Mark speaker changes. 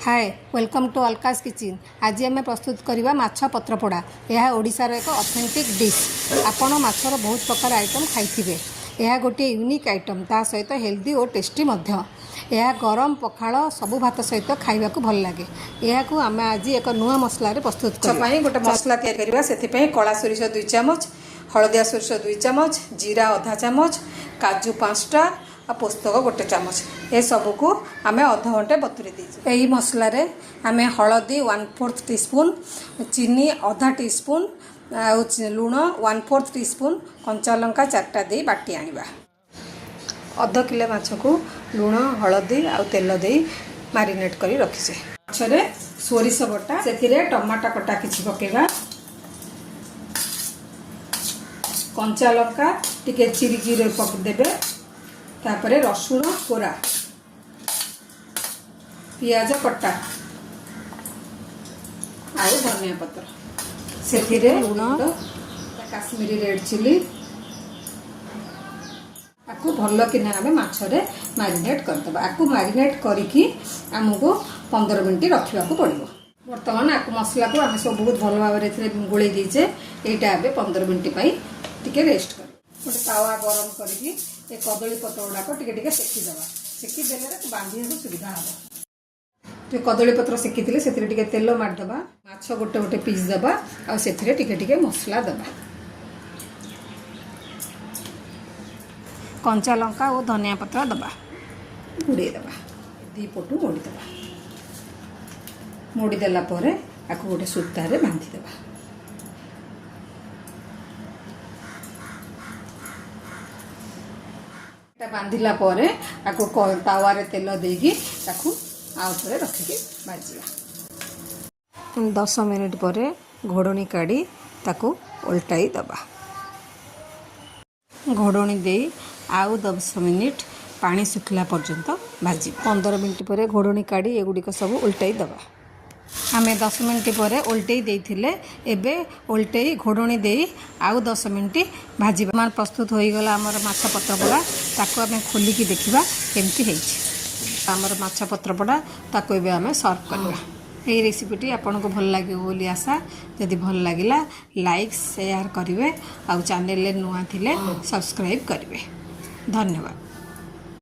Speaker 1: Hi, welcome to Alka's Kitchen. ଆଜି ଆମେ ପ୍ରସ୍ତୁତ କରିବା ମାଛ ପତ୍ରପୋଡ଼ା। ଏହା ଓଡ଼ିଶାର ଏକ ଅଥେଣ୍ଟିକ୍ ଡିଶ୍। ଆପଣ ମାଛର ବହୁତ ପ୍ରକାର ଆଇଟମ୍ ଖାଇଥିବେ। ଏହା ଗୋଟିଏ ୟୁନିକ୍ ଆଇଟମ୍, ତା ସହିତ ହେଲ୍ଦି ଓ ଟେଷ୍ଟି ମଧ୍ୟ। ଏହା ଗରମ ପଖାଳ, ସବୁ ଭାତ ସହିତ ଖାଇବାକୁ ଭଲ ଲାଗେ। ଏହାକୁ ଆମେ ଆଜି ଏକ ନୂଆ ମସଲାରେ ପ୍ରସ୍ତୁତ
Speaker 2: ମାଛ
Speaker 1: କରିବା।
Speaker 2: ପାଇଁ ଗୋଟେ ମସଲା ତିଆରି କରିବା। ସେଥିପାଇଁ କଳା ସୋରିଷ 2 ଚାମଚ, ହଳଦିଆ ସୋରିଷ 2 ଚାମଚ, ଜିରା ଅଧା ଚାମଚ, କାଜୁ 5ଟା ଆଉ ପୋସ୍ତକ 1 ଚାମଚ, ଏସବୁକୁ ଆମେ ଅଧଘଣ୍ଟେ ବତୁରି ଦେଇଛୁ। ଏହି ମସଲାରେ ଆମେ ହଳଦୀ 1/4 ଟିସ୍ପୁନ୍, ଚିନି ଅଧା ଟିସ୍ପୁନ୍ ଆଉ ଲୁଣ 1/4 ଟିସ୍ପୁନ୍, କଞ୍ଚା ଲଙ୍କା ଚାରିଟା ଦେଇ ବାଟି ଆଣିବା। ଅଧ କିଲୋ ମାଛକୁ ଲୁଣ, ହଳଦୀ ଆଉ ତେଲ ଦେଇ ମ୍ୟାରିନେଟ୍ କରି ରଖିଛେ। ମାଛରେ ସୋରିଷ ବଟା, ସେଥିରେ ଟମାଟୋ କଟା କିଛି ପକେଇବା, କଞ୍ଚା ଲଙ୍କା ଟିକେ ଚିରିକି ଦେବେ, ତାପରେ ରସୁଣ କୋରା, ପିଆଜ କଟା ଆଉ ଧନିଆ ପତ୍ର, ସେଥିରେ
Speaker 1: ଲୁଣ,
Speaker 2: କାଶ୍ମୀରୀ ରେଡ୍ ଚିଲି। ଆକୁ ଭଲ କିନା ଆମେ ମାଛରେ ମ୍ୟାରିନେଟ୍ କରିଦେବା। ଆକୁ ମ୍ୟାରିନେଟ୍ କରିକି ଆମକୁ 15 ମିନିଟ୍ ରଖିବାକୁ ପଡ଼ିବ। ବର୍ତ୍ତମାନ ଆକୁ ମସଲାକୁ ଆମେ ସବୁ ବହୁତ ଭଲ ଭାବରେ ଏଥିରେ ଗୋଳେଇ ଦେଇଛେ। ଏଇଟା ଏବେ 15 ମିନିଟ୍ ପାଇଁ ଟିକେ ରେଷ୍ଟ କରିବ। ଗୋଟେ ତାୱା ଗରମ କରିକି ଏ କଦଳୀ ପତ୍ର ଗୁଡ଼ାକ ଟିକେ ଟିକେ ସେକିଦେବା। ସେକି ଦେଲେ ତାକୁ ବାନ୍ଧିବାକୁ ସୁବିଧା ହେବ। ଟିକେ କଦଳୀ ପତ୍ର ସେକିଥିଲେ ସେଥିରେ ଟିକେ ତେଲ ମାରିଦେବା। ମାଛ ଗୋଟେ ଗୋଟେ ପିସ୍ ଦେବା ଆଉ ସେଥିରେ ଟିକେ ଟିକେ ମସଲା ଦେବା। କଞ୍ଚା ଲଙ୍କା ଓ ଧନିଆ ପତ୍ର ଦେବା, ଗୁଡ଼େଇ ଦେବା, ଦୁଇ ପଟୁ ମୋଡ଼ିଦେବା। ମୋଡ଼ିଦେଲା ପରେ ଆକୁ ଗୋଟେ ସୂତାରେ ବାନ୍ଧିଦେବା। ଏଟା ବାନ୍ଧିଲା ପରେ ଆକୁ ତାୱାରେ ତେଲ ଦେଇକି ତାକୁ ଆଉ ଥରେ ରଖିକି ଭାଜିବା।
Speaker 1: 10 ମିନିଟ୍ ପରେ ଘୋଡ଼ଣୀ କାଢ଼ି ତାକୁ ଓଲଟାଇ ଦେବା। ଘୋଡ଼ଣୀ ଦେଇ ଆଉ 10 ମିନିଟ୍ ପାଣି ଶୁଖିଲା ପର୍ଯ୍ୟନ୍ତ ଭାଜିବା। 15 ମିନିଟ୍ ପରେ ଘୋଡ଼ଣୀ କାଢ଼ି ଏଗୁଡ଼ିକ ସବୁ ଓଲଟାଇ ଦେବା। ଆମେ 10 ମିନିଟ୍ ପରେ ଓଲଟେଇ ଦେଇଥିଲେ। ଏବେ ଓଲଟେଇ ଘୋଡ଼ଣୀ ଦେଇ ଆଉ 10 ମିନିଟ୍ ଭାଜିବା। ମାନେ ପ୍ରସ୍ତୁତ ହୋଇଗଲା ଆମର ମାଛ ପତ୍ରପୋଡ଼ା। ତାକୁ ଆମେ ଖୋଲିକି ଦେଖିବା କେମିତି ହେଇଛି ଆମର ମାଛ ପତ୍ରପୋଡ଼ା। ତାକୁ ଏବେ ଆମେ ସର୍ଭ କରିବା। ଏହି ରେସିପିଟି ଆପଣଙ୍କୁ ଭଲ ଲାଗିବ ବୋଲି ଆଶା। ଯଦି ଭଲ ଲାଗିଲା, ଲାଇକ୍, ସେୟାର କରିବେ ଆଉ ଚ୍ୟାନେଲରେ ନୂଆ ଥିଲେ ସବସ୍କ୍ରାଇବ୍ କରିବେ। ଧନ୍ୟବାଦ।